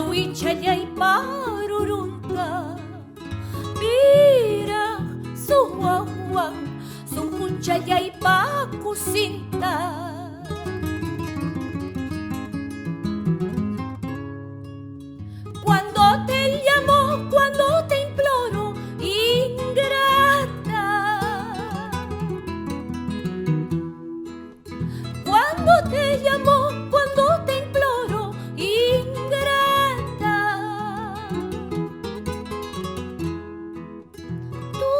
Ñawichallaypa rurunta piraq suwawan sunquchallaypa kusinta. Cuando te llamo, cuando te imploro, ingrata. Cuando te llamo, cuando te imploro, ingrata. Tú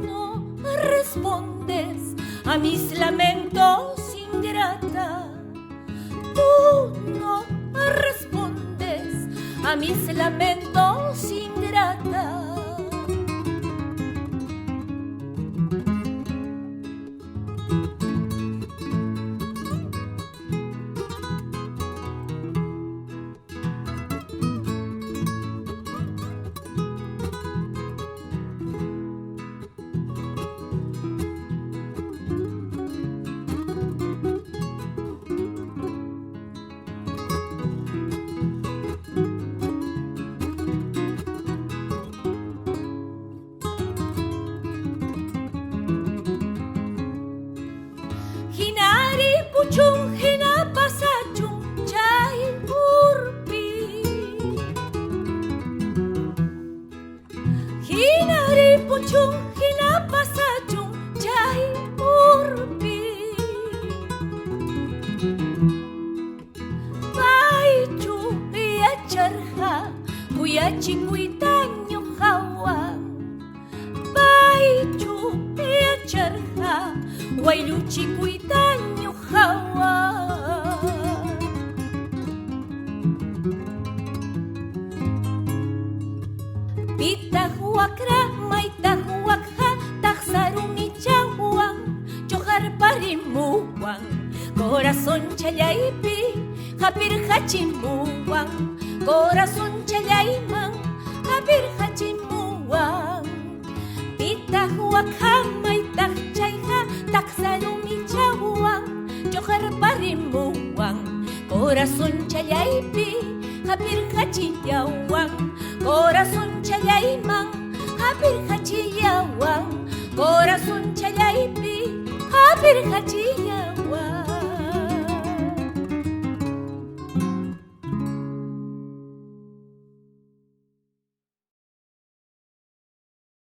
no respondes a mis lamentos, ingrata. Tú no respondes a mis lamentos, ingrata. Hinari puchun hina pasachun chay urpi. Hinari puchun hina pasachun chay urpi. Paychu yacharqa kuyachikuyta ñuqawan. Paychu yacharqa waylluchikuyta ñuqawan. Pitaq wakra maytaq wakja taqsarumichawan chuqarparimuwan corazón challaypi hapirqachimuwan corazón challayman hapirqachimuwan. Pitaq wakja maytaq chayqa taqsarumichawan chuqarparimuwan corazón challaypi hapirqachillawan corazón challayman hapirqachillawan corazón challaypi hapirqachillawan.